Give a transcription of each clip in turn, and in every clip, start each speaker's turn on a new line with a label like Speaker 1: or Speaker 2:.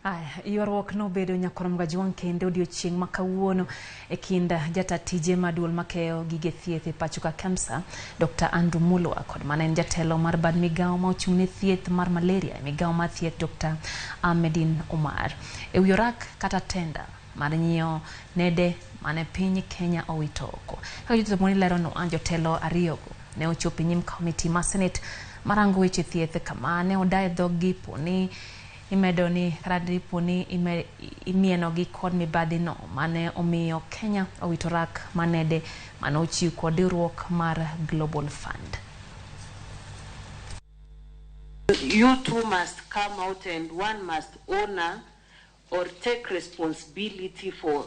Speaker 1: Aya, ywaruok nobedo nyakwar Mgajwang' kendo odiochieng' ma kawuono e kind jata tije ma duol makeyo gige thieth e pacho ka KEMSA, Dr. Andrew Mulwa kod mane en jatelo mar bad migawo ma ochung' ne thieth mar malaria e migawo mar thieth Dr. Ahmedin Umar. E wi orak kata tenda mar nyiewo nede mane piny Kenya owito oko. Kaka jotelo moni leronwa, jotelo ariyogo ne ochopo e nyim komiti ma Senate marango weche thieth kama ne odaye dhoggi poni imedo ni kata dipo ni imienogi kod mibadhi no mane omiyo Kenya owito rak manede mane ochiw kod riwruok mar Global Fund.
Speaker 2: You two must come out and one must honor or take responsibility for.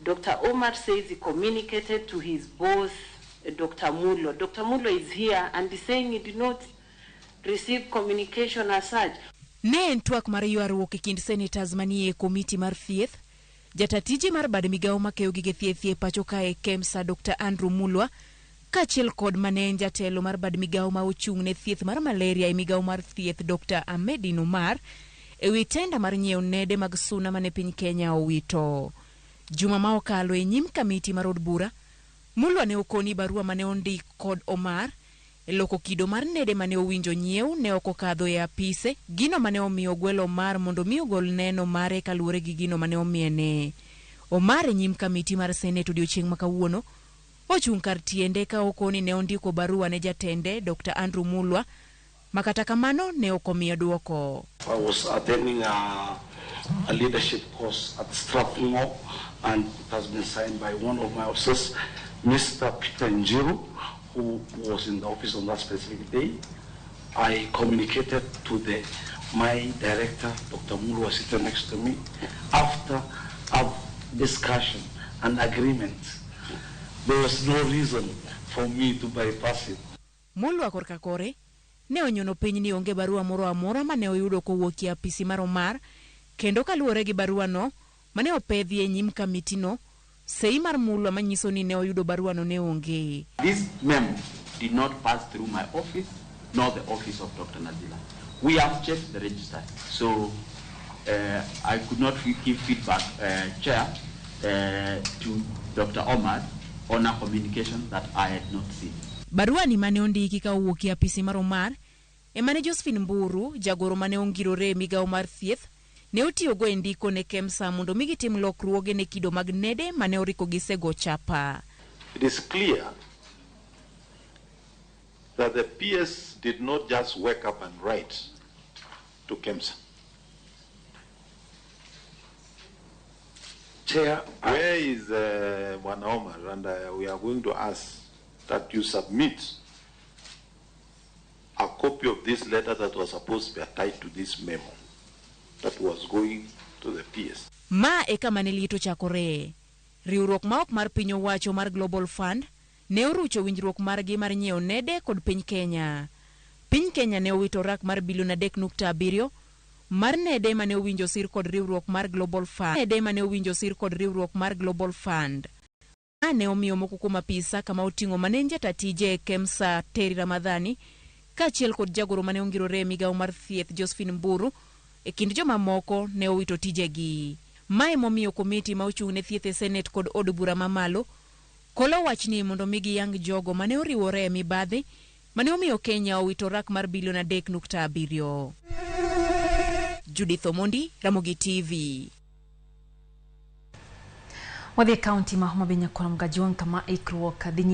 Speaker 2: Dr. Omar says he communicated to his boss, Dr. Mulwa. Dr. Mulwa is here and he's saying he did not receive communication as such.
Speaker 3: Ne en twak mar ywaruok e kind senators manie komiti mar thieth, jata tije mar bad migawo makeyo gige thieth e pacho kae KEMSA Dr. Andrew Mulwa kaachiel kod mane en jatelo mar bad migawo ma ochung' ne thieth mar malaria e migawo mar thieth Dr. Ahmedin Umar e wi tenda mar nyiewo nede mag suna mane piny Kenya owito. Juma ma okalo e nyim kamiti mar od bura, Mulwa ne okoni barua mane ondik kod Omar e loko kido mar nede mane owinjo nyiew ne ok okadho e apise, gino mane omiyo ogwelo Omar mondo mi ogol neno mare kaluwore gi gino mane omiene. Omar e nyim kamiti mar Senate odiochieng' ma kawuono ochung' kar tiende ka okoni ne ondiko barua ne jatende Dr. Andrew Mulwa ma kata kamano ne ok omiye dwoko.
Speaker 4: I was attending a leadership course at Strathmore, and it has been signed by one of my officers, Mr. Peter Njiru, who was in the office on that specific day. I communicated to my director, Dr. Mulwa, sitting next to me, after a discussion and agreement. There was no reason for me to bypass it.
Speaker 3: Mulwa korka kore ne onyono piny ni onge barua moro amora mane oyudo kowuok e apisi mar Omar, kendo kaluwore gi barua no mane opedhi e nyim kamitino, sei mar Mulwa manyiso ni ne oyudo barua no ne onge.
Speaker 5: This memo did not pass through my office nor the office of Dr. Nazila. We have checked the register, so I could not give feedback, Chair, to Dr. Omar on a communication that I had not seen.
Speaker 3: Barua ni mane ondiki ka owuok e apisi mar Omar ema ne Josephine Mburu, jagoro mane ongirore e migawo mar thieth, ne otiyogo e ndiko ne KEMSA mondo mi gitim lokruoge ne kido mag nede mane oriko gisego chapa.
Speaker 6: It is clear that the PS did not just wake up and write to KEMSA.
Speaker 4: Chair,
Speaker 6: where is Bwana Omar? And we are going to ask that you submit a copy of this letter that was supposed to be attached to this memo that was going to the PS.
Speaker 3: Ma e kama ne liet ochakore. Riwruok ma ok mar piny owacho mar Global Fund ne orucho winjruok margi mar nyiewo nede kod piny Kenya. Piny Kenya ne owito rak mar bilion 3.7 mar nede mane owinjo sir kod riwruok mar Global Fund. Nede mane owinjo sir kod riwruok mar Global Fund. Ma ne omiyo moko kuom apisa kama oting'o mane en jata tije KEMSA Terry Ramadhani kaachiel kod jagoro mane ongirore e migawo mar thieth Josephine Mburu e kind jomamoko ne owito tijegi. Mae momiyo komiti ma ochung' ne thieth e Senate kod od bura mamalo kolo wachni mondo mi giyang jogo mane oriwore e mibadhi mane omiyo Kenya owito rak mar bilion 3.7. Judith Omondi, Ramogi TV.
Speaker 1: Wadhi e kaunti ma Homa Bay nyakwar Mgajwang' kama ikruok dhi nyime.